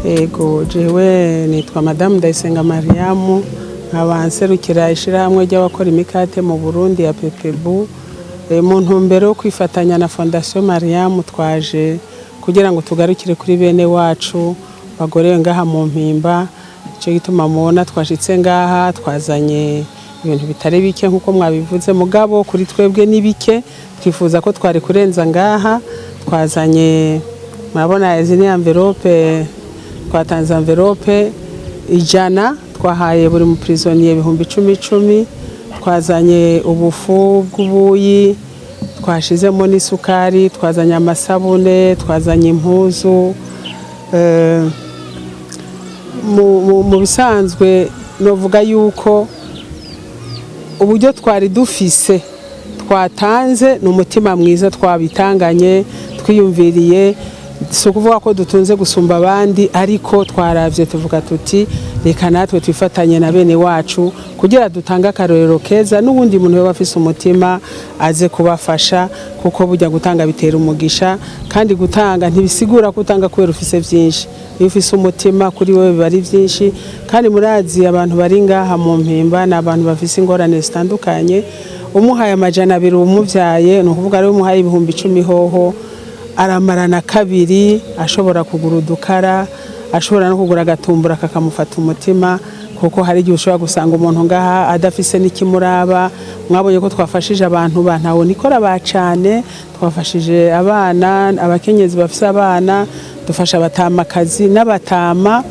Ego, jewe nitwa Madamu Ndayisenga Mariamu, nkaba nserukira ishirahamwe ry'abakora imikate mu Burundi ya PPBU. Mu ntumbero yo kwifatanya na Fondation Mariamu, twaje kugira ngo tugarukire kuri bene wacu bagorewe ngaha mu Mpimba. Ico gituma mubona twashitse ngaha, twazanye ibintu bitari bike nk'uko mwabivuze, mugabo kuri twebwe ni bike, twifuza ko twari kurenza ngaha. Twazanye, murabona izi ni enveloppe, twatanze enveloppe 100, twahaye buri muprisonnier 10.000, twazanye ubufu bw'ubuyi, twashizemo n'isukari, twazanye amasabune, twazanye impuzu. Mu bisanzwe novuga yuko uburyo twari dufise twatanze ni umutima mwiza, twabitanganye twiyumviriye. Si ukuvuga ko dutunze gusumba abandi, ariko twaravye tuvuga tuti reka natwe twifatanye na bene wacu kugira dutange akarorero keza, n'ubundi muntu yoba afise umutima aze kubafasha, kuko burya gutanga bitera umugisha, kandi gutanga ntibisigura ko utanga kubera ufise vyinshi. Iyo ufise umutima kuri wewe biba ari vyinshi. Kandi murazi abantu bari ngaha mu Mpimba ni abantu bafise ingorane zitandukanye. Umuhaye 200 umuvyaye, ni ukuvuga rero umuhaye 10.000 hoho aramarana kabiri, ashobora kugura udukara, ashobora no kugura agatumbura kakamufata umutima, kuko hari igihe ushobora gusanga umuntu ngaha adafise n'ikimuraba. Mwabonye ko twafashije abantu ba ntawe nikora ba cane, twafashije abana, abakenyezi bafise abana, dufasha abatamakazi n'abatama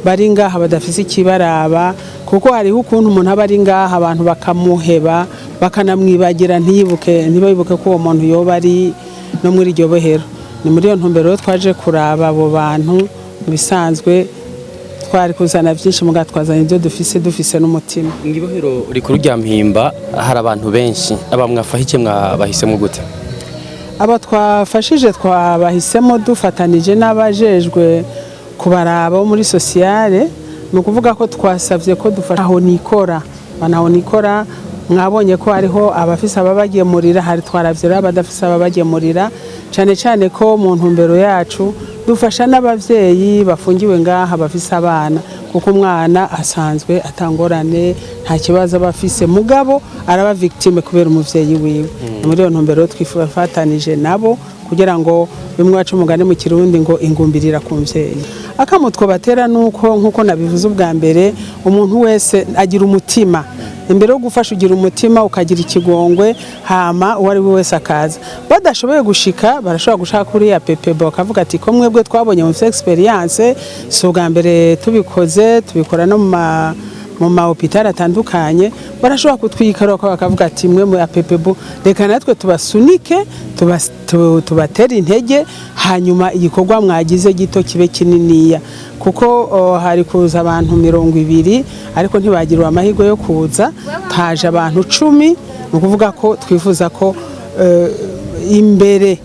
bari ngaha badafise ikibaraba, kuko hariho ukuntu umuntu aba ari ngaha abantu bakamuheba, bakanamwibagira, ntiyibuke, ntibayibuke ko uwo muntu yoba ari no muri iryo bohero. Ni muri iyo ntumbero rero twaje kuraba abo bantu. Mu bisanzwe twari kuzana byinshi, muga twazanye ibyo dufise, dufise n'umutima. Mw'ibohero rikuru rya Mpimba hari abantu benshi, aba mwafashije mwabahisemo gute? Aba twafashije twabahisemo dufatanije n'abajejwe kubaraba bo muri sociale. Ni ukuvuga ko twasavye ko dufasha aho nikora banaho nikora. Mwabonye ko hariho abafise ababagemurira, hari twaravye rero abadafise ababagemurira, cane cane ko mu ntumbero yacu dufasha n'abavyeyi bafungiwe ngaha bafise abana, kuko umwana asanzwe atangorane, nta kibazo aba afise, mugabo araba victime kubera umuvyeyi wiwe. Ni muri iyo ntumbero twifatanije nabo kugira ngo bimwe baca umugani mu Kirundi ngo ingumbirira ku mvyeyi. Akamo twobatera nuko, nkuko nabivuze ubwa mbere, umuntu wese agira umutima. Imbere yo gufasha ugira umutima, ukagira ikigongwe, hama uwo ari we wese akaza. Badashoboye gushika, barashobora gushaka kuri ya PPB, bakavuga ati ko mwebwe twabonye mu experience, si ubwa mbere tubikoze, tubikora no mu ma hôpital atandukanye, barashobora kutwikara bakavuga ati mwe mu APPB, reka natwe tubasunike, tubatere intege, hanyuma igikorwa mwagize gito kibe kininiya. Kuko hari kuza abantu 20, ariko ntibagirwa amahirwe yo kuza, taje abantu 10. Ni ukuvuga ko twifuza ko imbere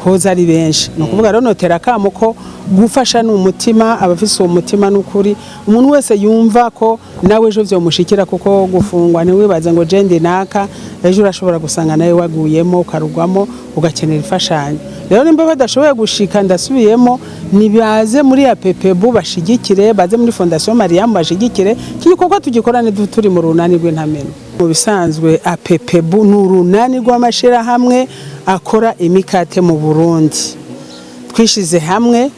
hoza ari benshi. Ni ukuvuga rero notera akamo ko gufasha ni umutima, abafise uwo mutima n'ukuri, umuntu wese yumva ko nawe ejo vyomushikira, kuko gufungwa ntiwibaze ngo je ndi naka, ejo urashobora gusanga nawe waguyemo, ukarugwamo, ugakenera imfashanyo. Rero nimba badashoboye gushika, ndasubiyemo, nibaze muri ya PPB bashigikire, baze muri Fondation Mariam bashigikire iki gikorwa, tugikorane turi mu runani rw'intameno. Mu bisanzwe APPEBU ni urunani rw'amashirahamwe akora imikate mu Burundi. Twishize hamwe,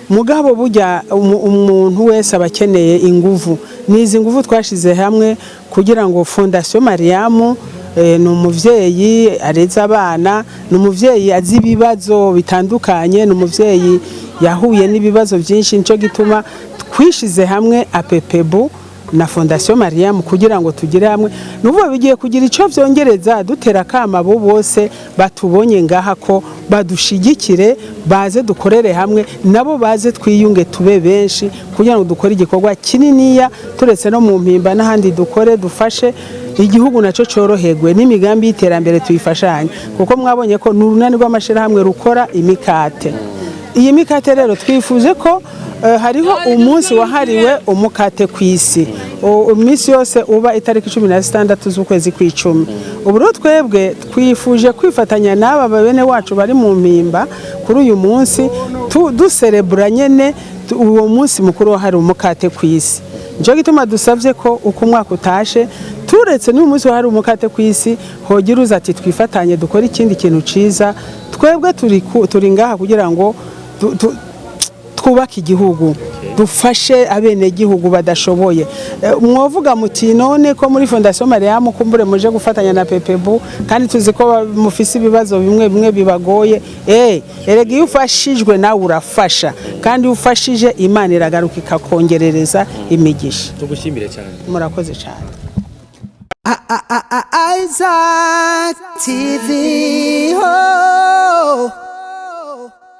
mugabo burya umuntu wese aba akeneye inguvu. Nizi nguvu twashize hamwe kugira ngo Fondation Mariamu, ni umuvyeyi areze abana, ni umuvyeyi azi ibibazo bitandukanye, ni umuvyeyi yahuye n'ibibazo byinshi. Nico gituma twishize hamwe APPEBU na Fondation Mariam kugira ngo tugire hamwe. Nuvuga bigiye kugira ico vyongereza, dutera akama abo bose batubonye ngaha ko badushigikire, baze dukorere hamwe nabo, baze twiyunge, tube benshi kugira ngo dukore igikorwa kininiya, turetse no mu Mpimba n'ahandi, dukore dufashe igihugu naco coroherwe n'imigambi y'iterambere, tuyifashanye, kuko mwabonye ko ni urunani rw'amashirahamwe rukora imikate. Iyi mikate rero twifuje ko hariho umunsi wahariwe umukate ku isi. Iminsi yose uba itariki 16 z'ukwezi kw'icumi. Ubu rero twebwe twifuje kwifatanya n'aba bene wacu bari mu Mpimba kuri uyu munsi, duserebura nyene uwo munsi mukuru wahariwe umukate ku isi. Nico gituma dusabye ko uko umwaka utashe, turetse n'uyu munsi wahariwe umukate ku isi, hogira uza ati twifatanye dukore ikindi kintu ciza. Twebwe turi ngaha kugira ngo twubake igihugu, dufashe abenegihugu badashoboye. Mwovuga muti none ko muri Fondation Mariamu kumbure muje gufatanya na PEPEBU kandi tuzi ko mufise ibibazo bimwe bimwe bibagoye. Erega iyo ufashijwe nawe urafasha, kandi iyo ufashije Imana iragaruka ikakongerereza imigisha. Tugushimire cyane. Murakoze cyane. Isaac TV. Oh.